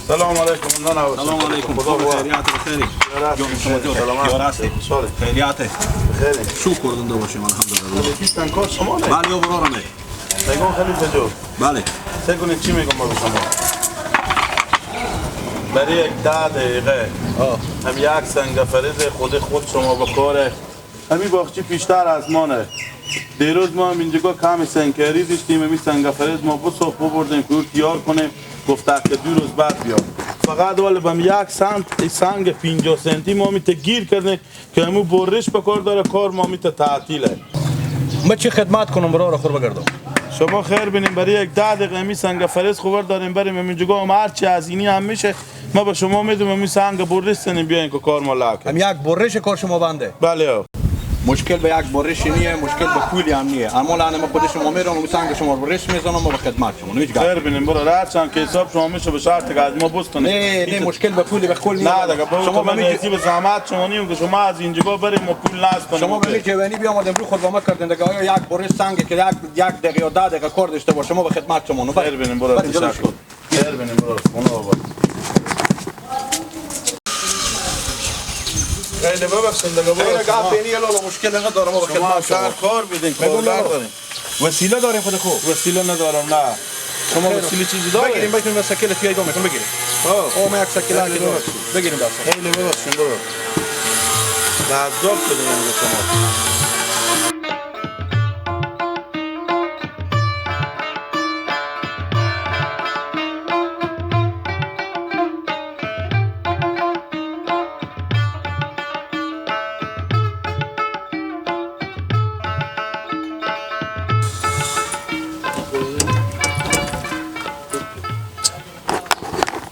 سلام علیکم. سلام علیکم. خدا خیریت بخیری. سلامت. خیریت بخیری. شکر دنده باشیم الحمدلله. کیستن کار شما نه؟ بله برارمه. میگم خلیفه جو. بله. سه کنید چی میگم با شما؟ برای یک 10 دقیقه هم یک سنگ فرز خود شما با کاره همین باغچی پیشتر از مانه. دیروز ما هم اینجا کم سنگکاری داشتیم، همین سنگ فرز ما بساخت ببردیم که تیار کنیم، گفته که 2 روز بعد بیاد. فقط ولی بهم یک سنت سنگ 50 سنتی ما میته گیر کردیم که همون برش به کار داره، کار ما میته تعطیله. ما چه خدمت کنم برای خور بگردم؟ شما خیر بینیم برای یک 10 دقیقه همین سنگ فرز خبر داریم بریم همینجا هم هرچی از اینی هم میشه ما به شما میدیم، همین سنگ برش سنیم بیاین که کار ما لکه. هم یک برش کار شما بنده. بله. مشکل به یک برش نیه، مشکل به پولی هم نیه. اما الان ما خود شما میرم و سنگ شما برش میزنم و به خدمت شما. هیچ خیر بینیم برو هر چند که حساب شما میشه به شرط که از ما بستونه. نه نه مشکل به پولی به کل نیه. نه دیگه شما به زحمت شما نیم که شما از اینجا بریم و پول نستونیم. شما به جوانی بیامدیم رو خود با ما کردین دیگه. آیا یک برش سنگ که یک دقیقه یا 10 دقیقه کار داشته باشه ما به خدمت شما. خیر بینیم برو. تشکر. خیر بینیم برو. خونه آباد. خیلی ببخشید دیگه برو. خیلی گپ اینی لالا مشکل ندارم با خدمت شما. کار بدین کار داریم. وسیله داریم خود خوب. وسیله ندارم نه. شما وسیله چیزی دارید؟ بگیریم بگیریم سکل توی دو میتون بگیریم. او ما یک سکل که داریم. بگیریم دست. خیلی ببخشید برو. عذاب شدیم شما.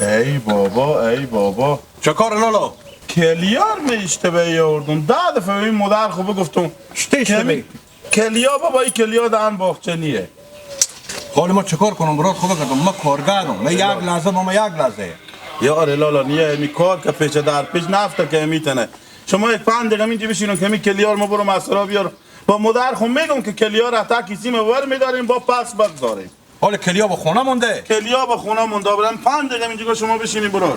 ای بابا ای بابا چه کار لالا؟ کلیار می اشتباهی آوردم 10 دفعه این مادر خوب گفتم شته اشتباهی کلیا بابا این کلیا دهن باغچه نیه. حالا ما چه کار کنم برات خوب کردم ما کارگرم ما یک لحظه ما یک لحظه یاره لالا نیه می کار که پیچ در پیچ نفته که میتنه. شما یک 5 دقیقه اینجا بشینم که می کلیار ما برو مسرا بیار با مادر خو میگم که کلیار حتی کسی ور میداریم با پس بگذاریم. حالا کلیا با خونه مونده؟ کلیا با خونه مونده. برم 5 دقیقه اینجا شما بشینیم برو.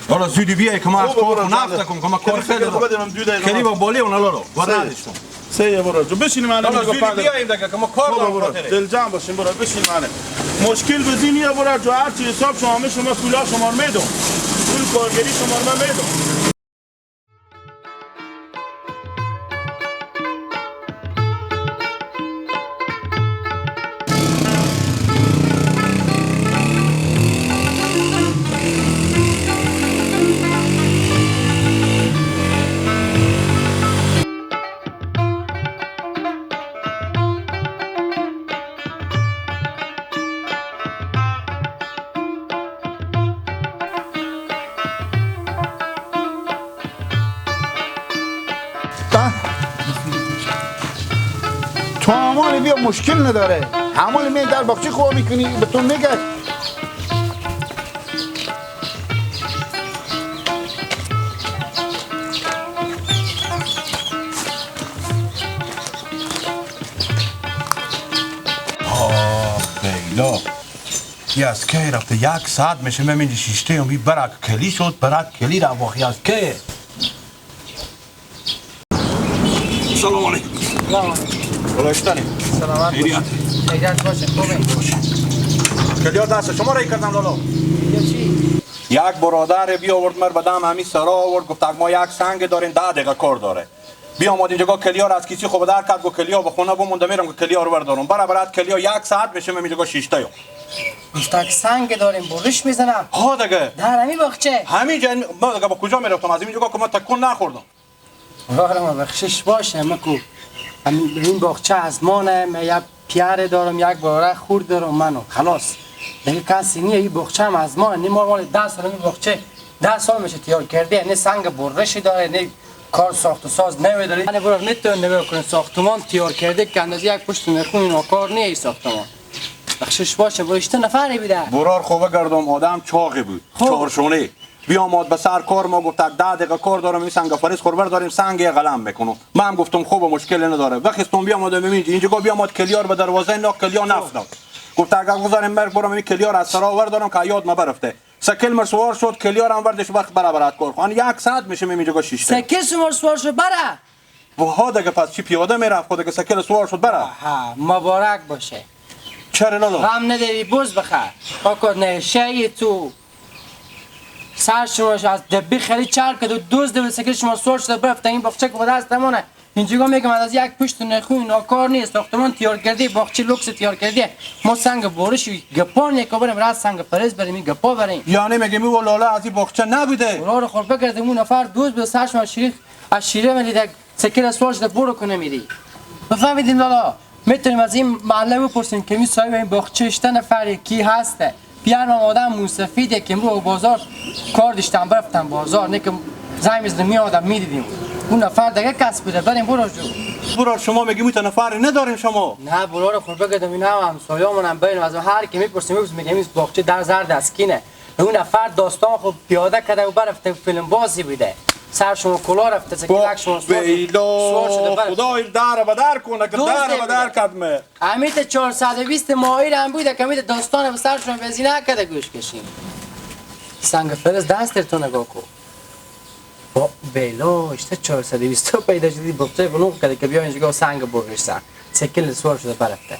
حالا زودی بیای که ما از کار نفت کنم که ما کار خیلی دارم. کلی با بالی اون لالا وردش کن. سه برو جو بشینیم الان اینجا 5 دقیقه بیایم دیگه که ما کار دارم. دل جمع باشیم برو بشین منه. مشکل بزینیه برو جو هر چی حساب شما همه شما پولا شما رو میدم. پول کارگری شما رو میدم. تو همانی بیا مشکل نداره. همانی می در باغچه خواه میکنی به تو میگه آه بیلا یه از که رفته 1 ساعت میشه من اینجا شیشته هم بی برک کلی شد برک کلی را واقعی از که. سلام علیکم. سلام علیکم. بلاشتنیم. سلامت. خیریت. خیریت باشه خوبه. کلیار دست شما رای کردم لالا. چی؟ یک برادر بی آورد مر بدم همین سرا آورد گفت ما یک سنگ داریم 10 دقیقه کار داره. بی آمد اینجا کلیار از کسی خوب در کرد گفت کلیا به خونه بمونده میرم که کلیار بردارم. برات کلیا 1 ساعت میشه من اینجا شش تا. گفت سنگ داریم برش میزنم. ها دیگه. در همین باغچه. همینجا ما دیگه با کجا میرفتم از اینجا که ما تکون نخوردم. آره بخشش باشه مکو. این باغچه از مانه من یک پیاره دارم یک باره خورد دارم منو خلاص دیگه کسی نیه. این باغچه هم از مانه نی مال 10 سال این باغچه 10 سال میشه تیار کرده نه سنگ برشی داره نه کار ساخت و ساز نوی داره. من برای میتونم نگاه کنم ساختمان تیار کرده که اندازه یک پشت نخون اینا کار نیه. این ساختمان بخشش باشه با 8 نفری بیده برار خوبه گردم آدم چاقی بود چهارشونه بیامد به سر کار ما گفت 10 دقیقه کار دارم این سنگ فرز خوربر داریم سنگ قلم میکنم. من هم گفتم خوب مشکل نداره. وقتم بیامد ببین اینجا بیامد کلیار به دروازه ناک کلیا نفت داد. گفت اگر گذارم مرگ برم این کلیار از سرا آور دارم که یاد ما برفته. سکل مر سوار شد کلیار هم بردش وقت برابرات کار خان یک ساعت میشه میجا شیشته سکل شما سوار شد بره و ها دیگه پس چی پیاده میرفت خود که سکل سوار شد بره. ها مبارک باشه. چرا لالا؟ غم نداری بز بخر. کاکا نشه تو سر شما از دبی خیلی چرک کرد و دوز دو سکل شما سوار شده برفت این باغچه که دست مونه. اینجا میگم از یک پشت نخون ناکار نیست ساختمان تیار کرده باغچه لوکس تیار کرده ما سنگ بارش گپان یک بریم راست سنگ فرز بریم گپا بریم. یعنی میگم او لالا از این باغچه نبوده. اونا رو خور بکرده اون نفر دوز به سر شما شریک از شیره ولی سکل سوار شده برو کنه میری. بفهمیدین لالا میتونیم از این محله بپرسیم که می صاحب این باغچه شش نفر کی هسته. بیان آدم موسفیده که امروز بازار کار داشتم رفتم بازار نه که زنگ می‌زدم میادم میدیدیم اون نفر دیگه کس بوده بریم برو جو. برو شما میگی میت نفر نداریم شما. نه برو رو خور بگردم اینا هم همسایه‌مون هم بریم از هر کی میپرسیم میگیم این باغچه در زرد از کینه. اون نفر داستان خود پیاده کرده و برفته فیلم بازی بوده. سر شما کلا رفته سکلک شما سوار شده برفته. خدای در به در کنه که در به در کدمه. امیت 420 ماهی هم بوده که امیت داستان به سر شما بزی نکرده گوش کشیم. سنگ فرز دست تو نگاه کن. با بیلا اشته 420 پیدا شدی بخچه بلوغ کرده که بیا اینجا سنگ برش سر سکل سوار شده برفته.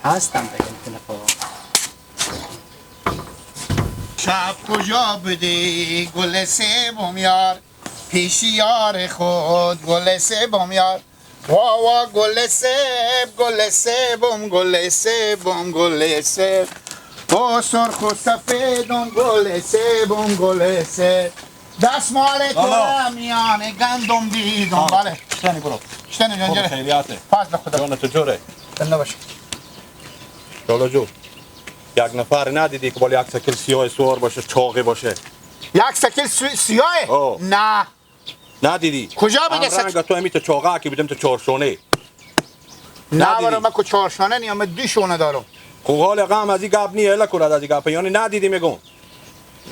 هستم دیگه میتونه فوق. شب کجا بودی گل سیبم یار پیش یار خود گل سیبم یار وا وا گل سیب گل سیبم گل سیبم گل سیب با سرخ و سفیدم گل سیبم گل سیب دستمال تو میان گندم دیدم. بله شتنی برو شتنی جان خیریاته فضل خدا جان تو جوره زنده باشه. لالا جو یک نفر ندیدی که بالا یک سکل سیاه سوار باشه چاقی باشه؟ یک سکل سیاه؟ نه ندیدی. کجا بوده سکل؟ رنگ تو همیت چاقه که بودم تو چهارشونه. نه برو من که چهارشانه نیم من دو شونه دارم. خب حال غم از این گپ نیه الا کرد از این گپ یعنی ندیدی میگم.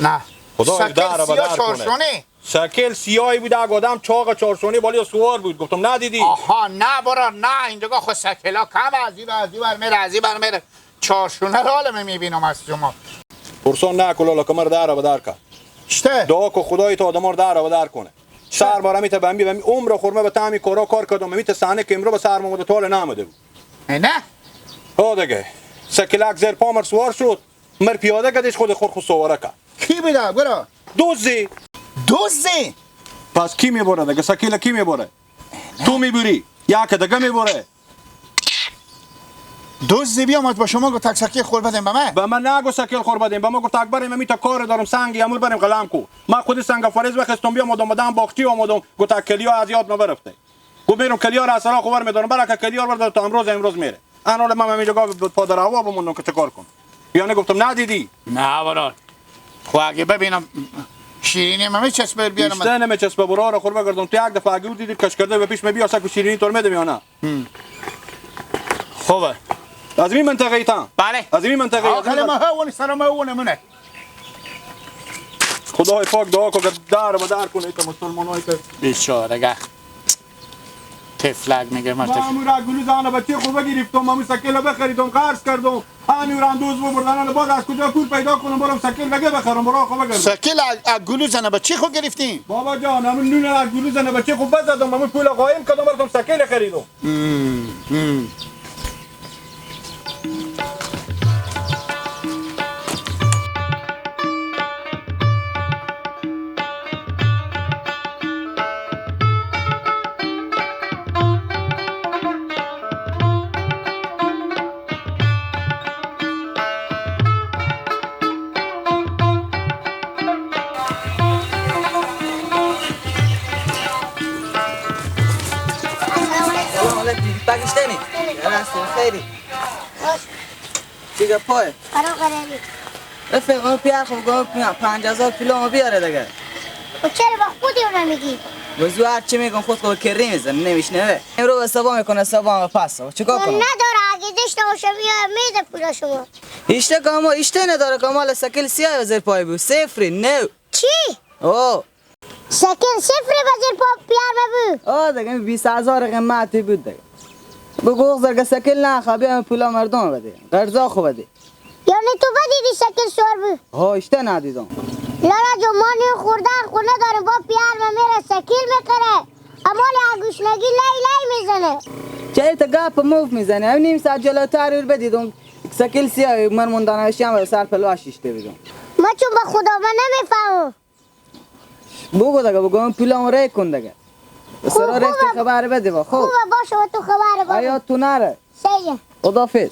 نه خدا در به در کنه. سکل سیاهی بود اگه آدم چاق چهارشونه بالا سوار بود گفتم ندیدی. آها نه برو نه اینجا خو سکلا کم از این از این بر میره از این بر میره چهارشونه رو حالا میبینم از شما. پرسان نه کلالا کمر در به در کرد. چته؟ دعا کو خدای تا آدم رو در به در کنه. سر بارم میته بمی بمی عمر خورمه به تعمی کارا کار کردم میته صحنه که امرو به سر اومده تا نامده بود. نه؟ ها دیگه سکلک زیر پا مر سوار شد مر پیاده کدش خود خور خود سواره کرد. کی بوده برو؟ دوزی. دوزی؟ پس کی میبره دیگه سکیل کی میبره؟ تو میبری یک دیگه میبره. دوزی بیامد با شما گفت سکیل خور بدیم به من؟ به من نگو سکیل خور بدیم به من گفت اکبر من تا کار دارم سنگ امور بریم قلم کو. من خود سنگ فرز بخستم بیام اومدم باغچی اومدم گفت کلیا از یاد نبرفته. گفت میرم کلیا را سرا خبر میدارم برای کلیا بردار تا امروز میره. انا من همینجا پادر هوا بموندم که چه کار کنم. یعنی گفتم ندیدی؟ نه برار. خب اگه ببینم شیرینی من میچسبه بیارم. بیشتر نمیچسبه برو را خور بگردم تو یک دفعه اگه دیدی کش کرده به پیش می بیا سک شیرینی تو میدم یا نه؟ خوبه. از این منطقه ایتان؟ بله. از این منطقه آخر ما هون سر ما هون منه. خدای پاک دعا کن که در به در کنه که مسلمانایی که بیچاره تفلک میگه مرتفع. ما امور گلو زن بچه خوب گرفتم مامو سکل بخریدم قرض کردم همین اندوز بردن باز از کجا پول پیدا کنم برم سکل دیگه بخرم برا خوب بگردم. سکل از گلو زن بچه خو گرفتیم بابا جان همون نون از گلو زن بچه خوب بزدم همون پول قایم کردم برم سکل خریدم. پاکستانی خیلی چیگه پای قراری رفیق اون پیار خب گفت 5000 کیلو بیاره دیگه. و چرا با خودی اونو میگی؟ وزو هر چی میگم خود خود کری میزنه نمیشنوه. امروز حساب میکنه حساب پس چیکار کنم؟ نداره اگه داشته باشه میده پول شما. ایشته کامو ایشته نداره کمال سکل سیاه زیر پای بود صفری نو. چی؟ او سکل صفری بزیر پا پیار بود. آه دیگه 20000 قیمتی بود دیگه. بگو زرگ سکل نه خبی هم پولا مردم بده قرضا خو بده. یعنی تو بدیدی شکل سوار بود؟ ها اشته ندیدم. لالا جو ما نیم خوردن خونه داریم با پیار ما میره شکل میکره امال گوشنگی لی لی میزنه. چه تا گپ موف میزنه؟ هم نیم ساعت جلوتر رو بدیدم سکیل سیاه من موندانشی هم سر پلو شیشته بیدم. ما چون به خدا من نمیفهمم. بگو دیگه بگو پولم ری کن دیگه. سرا رفتی خبر بده با. خوبه باشه و تو خبر بده. آیا تو نره. سیه. خدافظ.